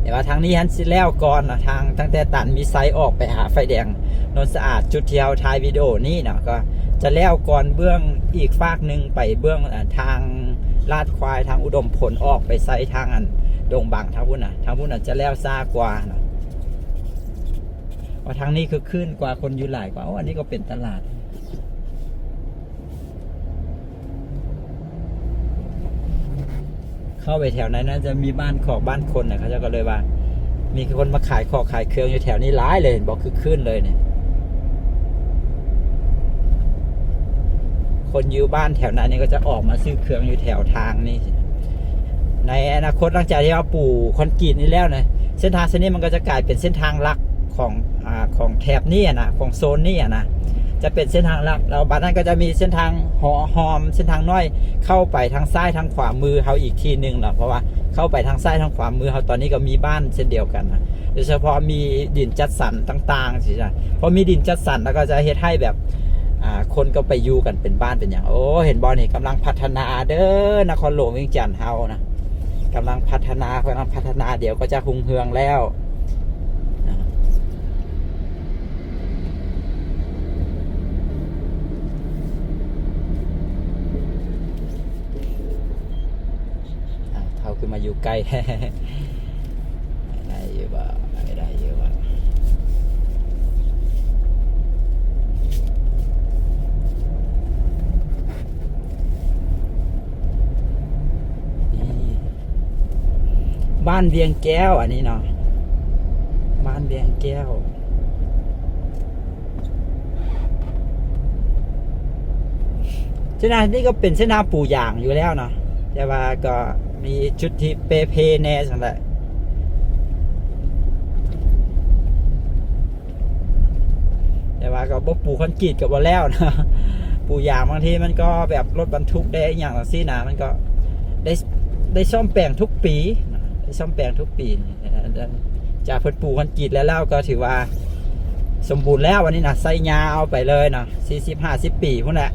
ແຕ່ວ່າທາງນີ້ຫັ້ນຊິແລ້ວກ່ອນນະ ທາງຕັ້ງແຕ່ຕັນມີໄຊອອກໄປຫາໄຟແດງໂນນສະອາດ ຈຸດທີ່ເຮົາຖ່າຍວິດີໂອນີ້ເນາະ ກໍຈະແລ້ວກ່ອນເບື້ອງອີກຟາກໜຶ່ງໄປເບື້ອງ ອາ ທາງລາດຄວາຍ ທາງອຸດົມພົນ ອອກໄປໃສ່ທາງ ອັນ ດົງບັງທາງພຸ້ນນະ. ທາງພຸ້ນນະຈະແລ້ວຊ້າກວ່ານະ ວ່າທາງນີ້ຄືຄື້ນກວ່າ ຄົນຢູ່ຫຼາຍກວ່າ. ໂອ້ ອັນນີ້ກໍເປັນຕະຫຼາດ. ເຂົ້າໄປແຖວໃນນັ້ນຈະມີບ້ານຂອກບ້ານຄົນນະ ເຂົາເຈົ້າກໍເລີຍວ່າ ມີຄົນມາຂາຍຂອງຂາຍເຄື່ອງຢູ່ແຖວນີ້ຫຼາຍເລີຍ ເຫັນບໍ່ ຄຶກຄື້ນເລີຍນີ້. ຄົນຢູ່ບ້ານແຖວນັ້ນນີ້ກໍຈະອອກມາຊື້ເຄື່ອງຢູ່ແຖວທາງນີ້. ໃນອະນາຄົດຫຼັງຈາກທີ່ເຮົາປູຄອນກຣີດນີ້ແລ້ວນະ ເສັ້ນທາງເສັ້ນນີ້ມັນກໍຈະກາຍເປັນເສັ້ນທາງຫຼັກຂອງ ອາ ຂອງແຖບນີ້ນະ ຂອງໂຊນນີ້ນະ ຈະເປັນເສັ້ນທາງຫຼັກ. ແລ້ວບາດນັ້ນກໍຈະມີເສັ້ນທາງຫໍ ຫອມ ເສັ້ນທາງນ້ອຍ ເຂົ້າໄປທາງຊ້າຍທາງຂວາມືເຮົາອີກທີໜຶ່ງເນາະ ເພາະວ່າເຂົ້າໄປທາງຊ້າຍທາງຂວາມືເຮົາຕອນນີ້ກໍມີບ້ານເຊັ່ນດຽວກັນນະ ໂດຍສະເພາະມີດິນຈັດສັນຕ່າງໆຊີ້ນະ. ພໍມີດິນຈັດສັນແລ້ວກໍຈະເຮັດໃຫ້ແບບ ອາ ຄົນກໍໄປຢູ່ກັນເປັນບ້ານເປັນຫຍັງ. ໂອ້ ເຫັນບໍ່ນີ້ ກຳລັງພັດທະນາເດີ ນະຄອນຫຼວງວຽງຈັນເຮົານະ. ກຳລັງພັດທະນາ, ກຳລັງພັດທະນາ, ດຽວກໍຈະຮຸ່ງເຮືອງແລ້ວ. ອ່າ ເຮົາຄືມາຢູ່ໃກ້ ໄດ້ຢູ່ບໍ່? ໄດ້ ໄດ້ຢູ່ບໍ່? ນີ້ ບ້ານວຽງແກ້ວ ອັນນີ້ເນາະ, ບ້ານວຽງແກ້ວ. ເສັ້ນທາງນີ້ກໍເປັນເສັ້ນທາງປູຢາງຢູ່ແລ້ວເນາະ, ແຕ່ວ່າກໍມີຈຸດທີ່ເປ່ເພແດ່ຊັ້ນແຫຼະ, ແຕ່ວ່າກໍບໍ່ປູຄອນກຣີດກໍບໍ່ແລ້ວເນາະ. ປູຢາງບາງທີມັນກໍແບບລົດບັນທຸກໄດ້ ອີ່ຫຍັງຈັ່ງຊີ້ນະ, ມັນກໍໄດ້ ໄດ້ສ້ອມແປງທຸກປີ, ໄດ້ສ້ອມແປງທຸກປີ. ຈາກເພິ່ນປູຄອນກຣີດແລ້ວ ແລ້ວກໍຖືວ່າສົມບູນແລ້ວ. ອັນນີ້ນະ ໃຊ້ຍາວໄປເລີຍເນາະ, ສີ່ສິບ ຫ້າສິບປີພຸ້ນແຫຼະ.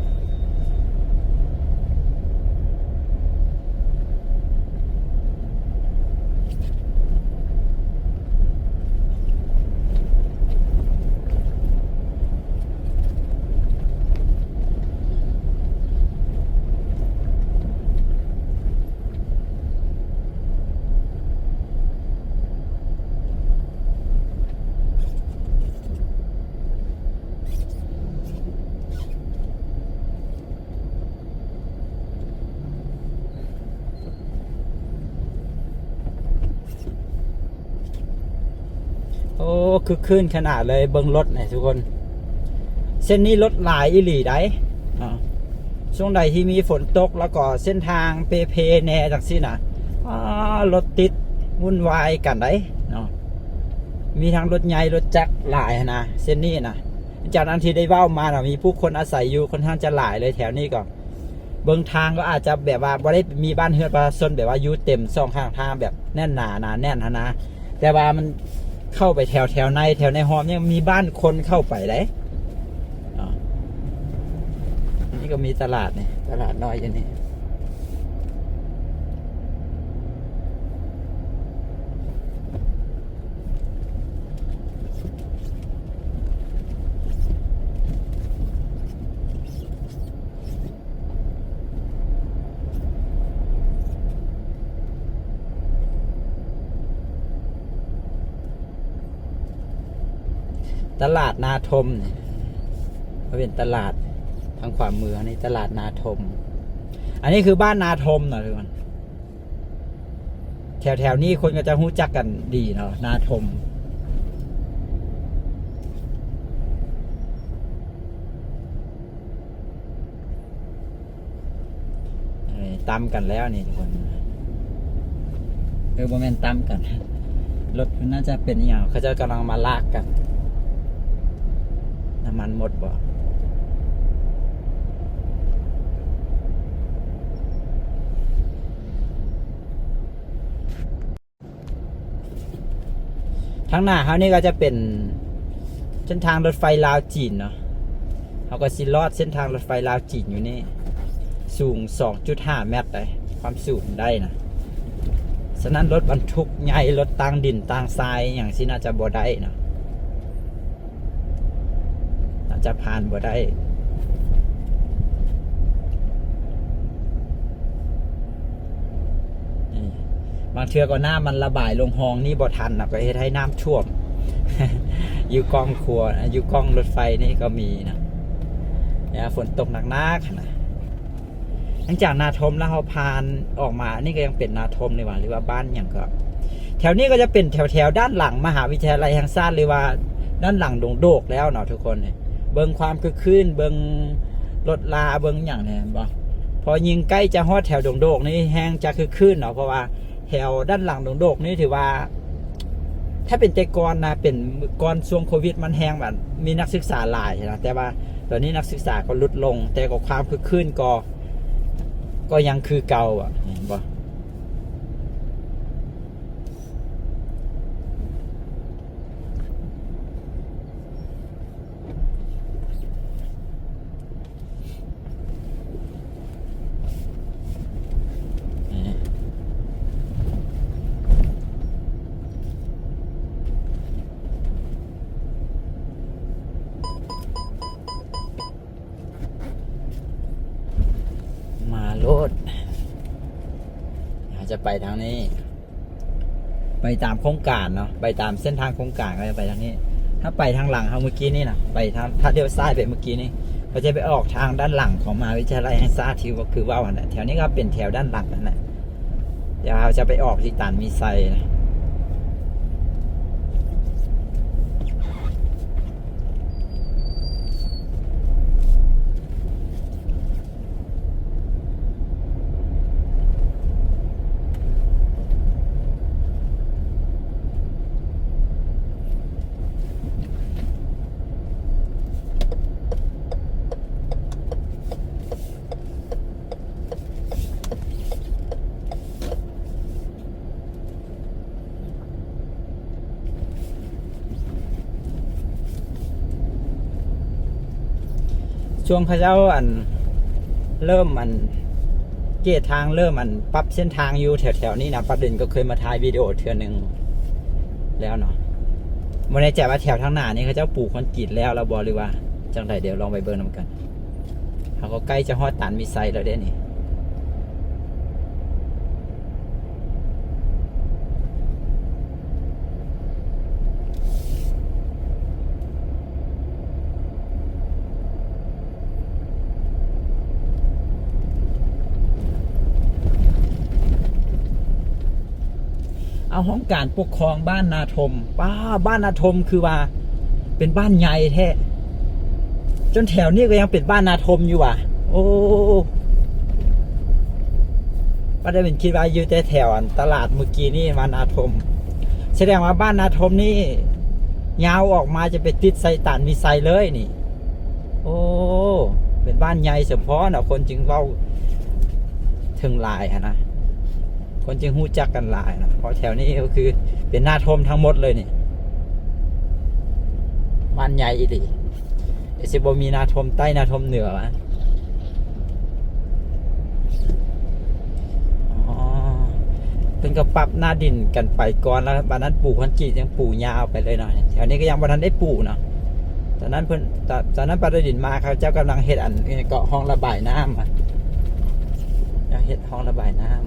ໂອ້ ຄຶກຄື້ນຂະໜາດເລີຍ, ເບິ່ງລົດນີ້ທຸກຄົນ. ເສັ້ນນີ້ລົດຫຼາຍອີ່ຫຼີໃດ໋ເນາະ. ຊ່ວງໃດທີ່ມີຝົນຕົກ ແລ້ວກໍເສັ້ນທາງເປ່ເພແດ່ຈັ່ງຊີ້ນະ, ອ້າ ລົດຕິດວຸ່ນວາຍກັນໃດ໋ເນາະ. ມີທັງລົດໃຫຍ່ລົດຈັກຫຼາຍຫັ້ນນະ ເສັ້ນນີ້ນະ. ຈາກນັ້ນທີ່ໄດ້ເວົ້າມານະ ມີຜູ້ຄົນອາໄສຢູ່ຄ່ອນຂ້າງຈະຫຼາຍເລີຍແຖວນີ້. ກໍເບິ່ງທາງກໍອາດຈະແບບວ່າບໍ່ໄດ້ມີບ້ານເຮືອນປະຊາຊົນແບບວ່າຢູ່ເຕັມສອງຂ້າງທາງແບບແໜ້ນໜາ ໜາແໜ້ນຫັ້ນນະ, ແຕ່ວ່າມັນເຂົ້າໄປແຖວ ແຖວໃນ ແຖວໃນຮ່ອມຍັງມີບ້ານຄົນເຂົ້າໄປໄດ໋. ອໍ ນີ້ກໍມີຕະຫຼາດນີ້ ຕະຫຼາດນ້ອຍຢູ່ນີ້. ຕະຫຼາດນາທົມນີ້ ເປັນຕະຫຼາດທາງຂວາມືນີ້ ຕະຫຼາດນາທົມ. ອັນນີ້ຄືບ້ານນາທົມເນາະທຸກຄົນ. ແຖວໆນີ້ຄົນກໍຈະຮູ້ຈັກກັນດີເນາະ ນາທົມ. ເອີ ຕຳກັນແລ້ວນີ້ທຸກຄົນ. ເອີ ບໍ່ແມ່ນຕຳກັນ ລົດເພິ່ນໜ້າຈະເປັນອີ່ຫຍັງ ເຂົາເຈົ້າກຳລັງມາລາກກັນ. ນ້ຳມັນໝົດບໍ່? ທາງໜ້າເຮົານີ້ກໍຈະເປັນເສັ້ນທາງລົດໄຟລາວຈີນເນາະ. ເຮົາກໍຊິລອດເສັ້ນທາງລົດໄຟລາວຈີນຢູ່ນີ້ ສູງສອງຈຸດຫ້າແມັດໄດ໋ ຄວາມສູງໄດ້ນະ. ສະນັ້ນລົດບັນທຸກໃຫຍ່ ລົດຕ່າງດິນຕ່າງຊາຍຫຍັງຊີ້ໜ້າຈະບໍ່ໄດ້ເນາະ. ອາດຈະຜ່ານບໍ່ໄດ້. ນີ້ ບາງເທື່ອກໍນ້ຳມັນລະບາຍລົງຮ່ອງນີ້ບໍ່ທັນນະ ກໍເຮັດໃຫ້ນ້ຳຖ້ວມ ຢູ່ກ້ອງຂົວ ຢູ່ກ້ອງລົດໄຟນີ້ກໍມີນະ ຍາຝົນຕົກໜັກໆຫັ້ນນະ. ຫຼັງຈາກນາທົມແລ້ວ ເຮົາຜ່ານອອກມາ ອັນນີ້ກໍຍັງເປັນນາທົມນີ້ຫວ່າ ຫຼືວ່າບ້ານຫຍັງກໍ ແຖວນີ້ກໍຈະເປັນແຖວໆດ້ານຫຼັງມະຫາວິທະຍາໄລແຫ່ງຊາດ ຫຼືວ່າດ້ານຫຼັງດົງໂດກແລ້ວເນາະທຸກຄົນ. ເບິ່ງຄວາມຄຶກຄື້ນ ເບິ່ງລົດລາ ເບິ່ງຫຍັງນີ້ ເຫັນບໍ່? ພໍຍິ່ງໃກ້ຈະຮອດແຖວດົງໂດກນີ້ແຮ່ງຈະຄຶກຄື້ນເນາະ ເພາະວ່າ ແຖວດ້ານຫຼັງດົງໂດກນີ້ຖືວ່າ ຖ້າເປັນແຕ່ກ່ອນນະ ເປັນກ່ອນຊ່ວງໂຄວິດ ມັນແຮ່ງແບບມີນັກສຶກສາຫຼາຍນະ ແຕ່ວ່າຕອນນີ້ນັກສຶກສາກໍຫຼຸດລົງ ແຕ່ກໍຄວາມຄຶກຄື້ນກໍ ກໍຍັງຄືເກົ່າອະ ເຫັນບໍ່? ນີ້ ໂລດ ເຮົາຈະໄປທາງນີ້ ໄປຕາມໂຄງການເນາະ ໄປຕາມເສັ້ນທາງໂຄງການ ເຮົາຈະໄປທາງນີ້. ຖ້າໄປທາງຫຼັງເຮົາເມື່ອກີ້ນີ້ນະ ໄປທາງ ຖ້າລ້ຽວຊ້າຍໄປເມື່ອກີ້ນີ້ ເຮົາຈະໄປອອກທາງດ້ານຫຼັງຂອງມະຫາວິທະຍາໄລແຫ່ງຊາດ ທີ່ວ່າຄືເວົ້າຫັ້ນແຫຼະ. ແຖວນີ້ກໍເປັນແຖວດ້ານຫຼັງຫັ້ນແຫຼະ. ດຽວເຮົາຈະໄປອອກທີ່ຕານມີໄຊນະ. ຊ່ວງເຂົາເຈົ້າ ອັນ ເລີ່ມ ອັນ ເກດທາງ ເລີ່ມ ອັນ ປັບເສັ້ນທາງຢູ່ແຖວໆນີ້ນະ ປາລິນກໍເຄີຍມາຖ່າຍວິດີໂອເທື່ອໜຶ່ງແລ້ວເນາະ. ບໍ່ແນ່ໃຈວ່າແຖວທາງໜ້ານີ້ເຂົາເຈົ້າປູຄອນກຣີດແລ້ວ ແລ້ວບໍ່ ຫຼືວ່າຈັ່ງໃດ ດຽວລອງໄປເບິ່ງນຳກັນ. ເຮົາກໍໃກ້ຈະຮອດຕານມີໄຊແລ້ວເດ້ນີ້. ເອົາ ຫ້ອງການປົກຄອງບ້ານນາທົມ. ປ້າ ບ້ານນາທົມຄືວ່າເປັນບ້ານໃຫຍ່ແທ້. ຈົນແຖວນີ້ກໍຍັງເປັນບ້ານນາທົມຢູ່ຫວາ. ໂອ້ ປາດາວິນຄິດວ່າຢູ່ແຕ່ແຖວອັນຕະຫຼາດມື້ກີ້ນີ້ວ່ານາທົມ. ສະແດງວ່າບ້ານນາທົມນີ້ຍາວອອກມາຈະໄປຕິດໃສ່ຕານມີໄຊເລີຍນີ້. ໂອ້ ເປັນບ້ານໃຫຍ່ສະເພາະເນາະ ຄົນຈຶ່ງເວົ້າເຖິງຫຼາຍຫັ້ນນະ. ຄົນຈຶ່ງຮູ້ຈັກກັນຫຼາຍນະ ເພາະແຖວນີ້ກໍຄືເປັນນາທົມທັງໝົດເລີຍນີ້. ບ້ານໃຫຍ່ອີ່ຫຼີ. ດຽວຊິບໍ່ມີນາທົມໃຕ້ນາທົມເໜືອຫວາ. ອໍ ເພິ່ນກໍປັບໜ້າດິນກັນໄປກ່ອນ ແລ້ວບາດນັ້ນປູຄອນກຣີດ ຍັງປູຍາວໄປເລີຍເນາະ. ແຖວນີ້ກໍຍັງບໍ່ທັນໄດ້ປູເນາະ. ຕອນນັ້ນເພິ່ນ ຕອນ ຕອນນັ້ນປາດາວິນມາ ເຂົາເຈົ້າກຳລັງເຮັດອັນ ອີ່ຫຍັງເກາະ ຮ່ອງລະບາຍນ້ຳ ເຮັດຮ່ອງລະບາຍນ້ຳ.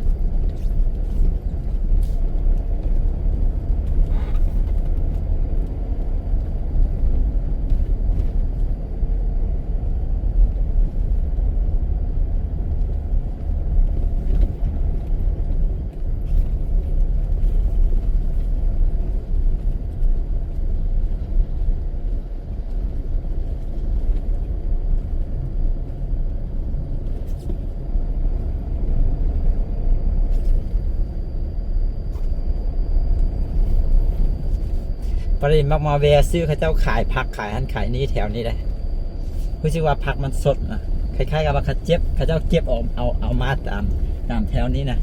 ປາລິນມັກມາແວ່ຊື້ ເຂົາເຈົ້າຂາຍຜັກ ຂາຍຫັ້ນຂາຍນີ້ແຖວນີ້ເດ້. ຮູ້ສຶກວ່າຜັກມັນສົດນະ ຄ້າຍໆກັບວ່າເຂົາເຈັບ ເຂົາເຈົ້າເກັບເອົາ ເອົາ ເອົາມາຕາມ ຕາມແຖວນີ້ນະ.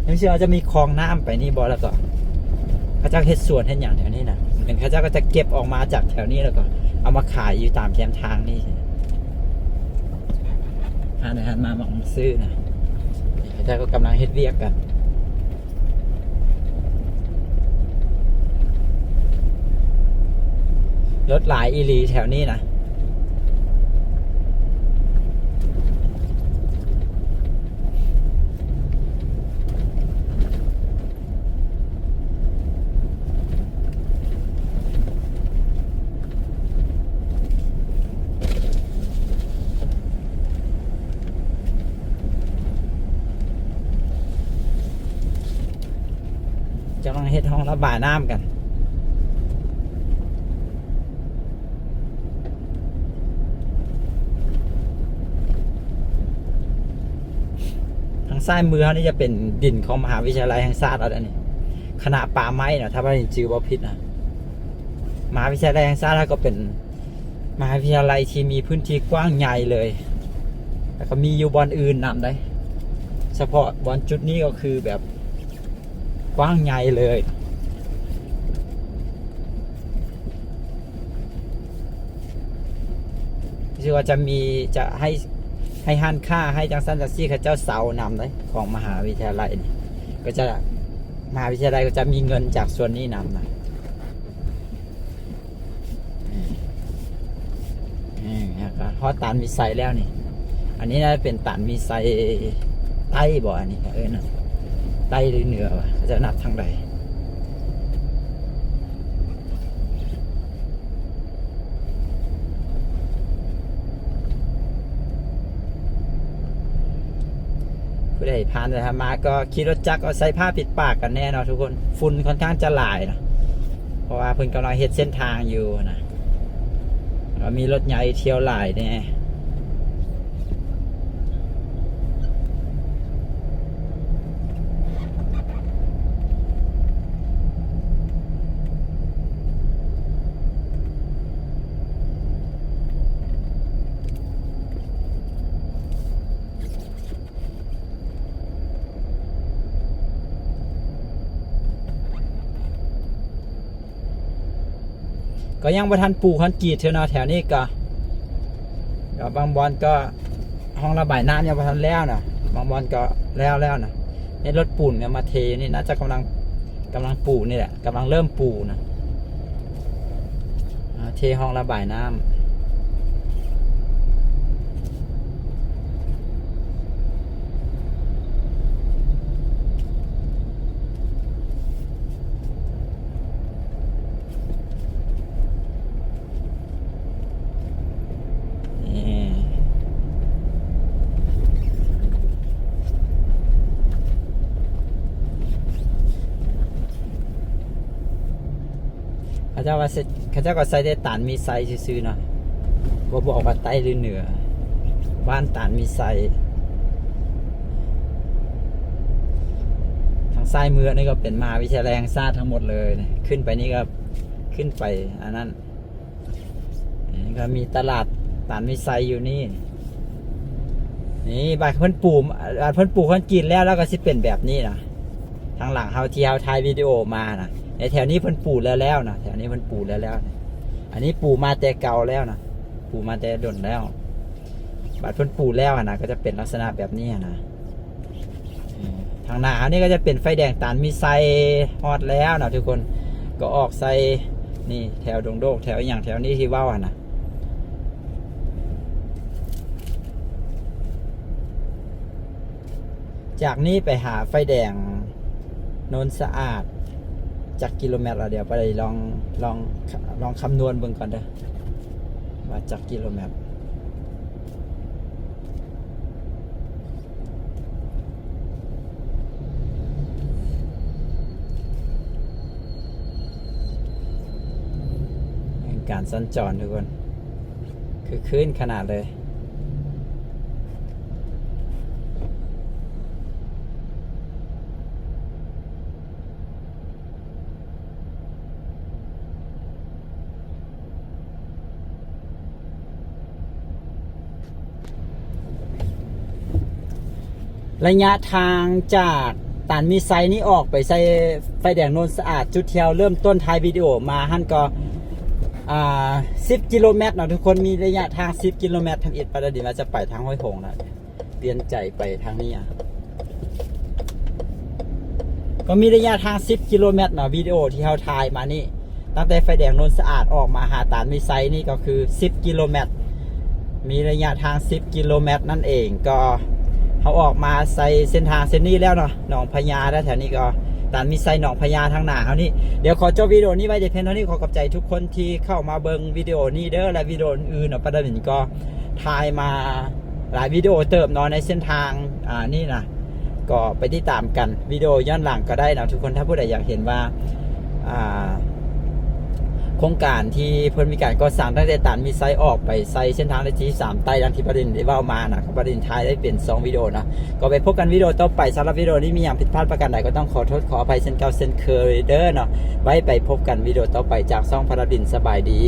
ຍັງຊິວ່າຈະມີຄອງນ້ຳໄປນີ້ບໍ່ ແລ້ວກໍເຂົາເຈົ້າເຮັດສວນເຮັດຫຍັງແຖວນີ້ນະ. ເຫັນເຂົາເຈົ້າກໍຈະເກັບອອກມາຈາກແຖວນີ້ ແລ້ວກໍເອົາມາຂາຍຢູ່ຕາມແຄມທາງນີ້. ຮ້ານອາຫານມາ ມາຊື້ນະ. ເຂົາເຈົ້າກໍກຳລັງເຮັດວຽກກັນ. ລົດຫຼາຍອີ່ຫຼີແຖວນີ້ນະ. ກຳລັງເຮັດຮ່ອງລະບາຍນ້ຳກັນ. ທາງຊ້າຍມືເຮົານີ້ຈະເປັນດິນຂອງມະຫາວິທະຍາໄລແຫ່ງຊາດເຮົາເດ້ນີ້ ຄະນະປ່າໄມ້ເນາະ ຖ້າວ່າຈິງຈື່ບໍ່ຜິດນະ. ມະຫາວິທະຍາໄລແຫ່ງຊາດເຮົາກໍເປັນມະຫາວິທະຍາໄລທີ່ມີພື້ນທີ່ກວ້າງໃຫຍ່ເລີຍ ແລ້ວກໍມີຢູ່ບ່ອນອື່ນນຳໄດ໋ ສະເພາະບ່ອນຈຸດນີ້ກໍຄືແບບ ກວ້າງໃຫຍ່ເລີຍ. ຄືວ່າຈະມີ ຈະໃຫ້ ໃຫ້ຮ້ານຄ້າ ໃຫ້ຈັ່ງຊັ້ນຈັ່ງຊີ້ ເຂົາເຈົ້າເຊົ່ານຳເດ້ ຂອງມະຫາວິທະຍາໄລນີ້ ກໍຈະ ມະຫາວິທະຍາໄລກໍຈະມີເງິນຈາກສ່ວນນີ້ນຳນະ. ນີ້ ນີ້ ແລ້ວກໍຮອດຕານມີໄຊແລ້ວນີ້. ອັນນີ້ໜ້າຈະເປັນຕານມີໄຊ ໃຕ້ບໍ່ ອັນນີ້ເອີ້ນນະ ໃຕ້ຫຼືເໜືອວະ ເຂົາເຈົ້ານັບທາງໃດ? ຜູ້ໃດຜ່ານໄປຜ່ານມາກໍຂີ່ລົດຈັກກໍໃສ່ຜ້າປິດປາກກັນແດ່ເນາະທຸກຄົນ. ຝຸ່ນຄ່ອນຂ້າງຈະຫຼາຍເນາະ ເພາະວ່າເພິ່ນກຳລັງເຮັດເສັ້ນທາງຢູ່ນະ ກໍມີລົດໃຫຍ່ທ່ຽວຫຼາຍແດ່. ກໍຍັງບໍ່ທັນປູຄອນກຣີດເທື່ອເນາະ ແຖວນີ້ກໍ ກໍບາງບ່ອນກໍຮ່ອງລະບາຍນ້ຳຍັງບໍ່ທັນແລ້ວນະ ບາງບ່ອນກໍແລ້ວແລ້ວນະ. ເຫັນລົດປູນເນຍມາເທຢູ່ນີ້ ໜ້າຈະກຳລັງ ກຳລັງປູນີ້ແຫຼະ ກຳລັງເລີ່ມປູນະ ອ່າ ເທຮ່ອງລະບາຍນ້ຳ. ນີ້ ເຂົາເຈົ້າວ່າ ເຂົາເຈົ້າກໍໃສ່ແຕ່ຕານມີໄຊຊື່ໆເນາະ ບໍ່ບອກວ່າໃຕ້ຫຼືເໜືອ ບ້ານຕານມີໄຊ. ທາງຊ້າຍມືນີ້ກໍເປັນມະຫາວິທະຍາໄລແຫ່ງຊາດທັງໝົດເລີຍ ຂຶ້ນໄປນີ້ກໍ ຂຶ້ນໄປອັນນັ້ນ ນີ້ກໍມີຕະຫຼາດຕານມີໄຊຢູ່ນີ້. ນີ້ບາດເພິ່ນປູ ບາດເພິ່ນປູຄອນກຣີດແລ້ວ ແລ້ວກໍຊິເປັນແບບນີ້ນະ. ທາງຫຼັງເຮົາທີ່ເຮົາຖ່າຍວິດີໂອມານະ ໃນແຖວນີ້ເພິ່ນປູແລ້ວໆນະ ແຖວນີ້ເພິ່ນປູແລ້ວໆນະ. ອັນນີ້ປູມາແຕ່ເກົ່າແລ້ວນະ ປູມາແຕ່ດົນແລ້ວ. ບາດເພິ່ນປູແລ້ວຫັ້ນນະ ກໍຈະເປັນລັກສະນະແບບນີ້ຫັ້ນນະ. ເອີ ທາງໜ້າເຮົານີ້ກໍຈະເປັນໄຟແດງຕານມີໄຊ ຮອດແລ້ວເນາະທຸກຄົນ ກໍອອກໃສ່ນີ້ ແຖວດົງໂດກ ແຖວອີ່ຫຍັງແຖວນີ້ທີ່ເວົ້າຫັ້ນນະ. ຈາກນີ້ໄປຫາໄຟແດງໂນນສະອາດຈັກກິໂລແມັດລະ? ດຽວໄປລອງ ລອງ ລອງຄຳນວນເບິ່ງກ່ອນເດີ ວ່າຈັກກິໂລແມັດ. ການສັນຈອນທຸກຄົນ ຄຶກຄື້ນຂະໜາດເລີຍ. ໄລຍະທາງຈາກຕານມີໄຊນີ້ອອກໄປໃສ່ໄຟແດງໂນນສະອາດ ຈຸດທີ່ເຮົາເລີ່ມຕົ້ນຖ່າຍວິດີໂອມາຫັ້ນກໍ ອ່າ ສິບກິໂລແມັດເນາະທຸກຄົນ. ມີໄລຍະທາງສິບກິໂລແມັດ. ທຳອິດປາດາດິນວ່າຈະໄປທາງຫ້ວຍຫົງນະ ປ່ຽນໃຈໄປທາງນີ້ອະ. ກໍມີໄລຍະທາງສິບກິໂລແມັດເນາະ ວິດີໂອທີ່ເຮົາຖ່າຍມານີ້ ຕັ້ງແຕ່ໄຟແດງໂນນສະອາດອອກມາຫາຕານມີໄຊນີ້ກໍຄືສິບກິໂລແມັດ ມີໄລຍະທາງສິບກິໂລແມັດນັ້ນເອງ. ກໍເຮົາອອກມາໃສ່ເສັ້ນທາງເສັ້ນນີ້ແລ້ວເນາະ ໜອງພະຍາ ແລ້ວແຖວນີ້ກໍຕານມີໄຊ ໜອງພະຍາ ທາງໜ້າເຮົານີ້. ດຽວຂໍຈົບວິດີໂອນີ້ໄວ້ແຕ່ພຽງເທົ່ານີ້. ຂໍຂອບໃຈທຸກຄົນທີ່ເຂົ້າມາເບິ່ງວິດີໂອນີ້ເດີ ແລະ ວິດີໂອອື່ນໆເນາະ ປາດາດິນກໍຖ່າຍມາ ຫຼາຍວິດີໂອເຕີບເນາະ ໃນເສັ້ນທາງ ອ່າ ນີ້ນະ ກໍໄປຕິດຕາມກັນ ວິດີໂອຍ້ອນຫຼັງກໍໄດ້ເນາະທຸກຄົນ. ຖ້າຜູ້ໃດຢາກເຫັນວ່າ ອ່າ ໂຄງການທີ່ເພິ່ນມີການກໍ່ສ້າງຕັ້ງແຕ່ຕານມີໄຊອອກໄປໃສ່ເສັ້ນທາງເລກທີສາມໃຕ້ ດັ່ງທີ່ປາດາດິນໄດ້ເວົ້າມານະ ກໍປາດາດິນຖ່າຍໄດ້ເປັນສອງວິດີໂອນະ. ກໍໄປພົບກັນວິດີໂອຕໍ່ໄປ. ສຳລັບວິດີໂອນີ້ມີຫຍັງຜິດພາດປະການໃດ ກໍຕ້ອງຂໍໂທດຂໍອະໄພເຊັ່ນເກົ່າເຊັ່ນເຄີຍເດີເນາະ. ໄວ້ໄປພົບກັນວິດີໂອຕໍ່ໄປຈາກຊ່ອງພາດາດິນ. ສະບາຍດີ.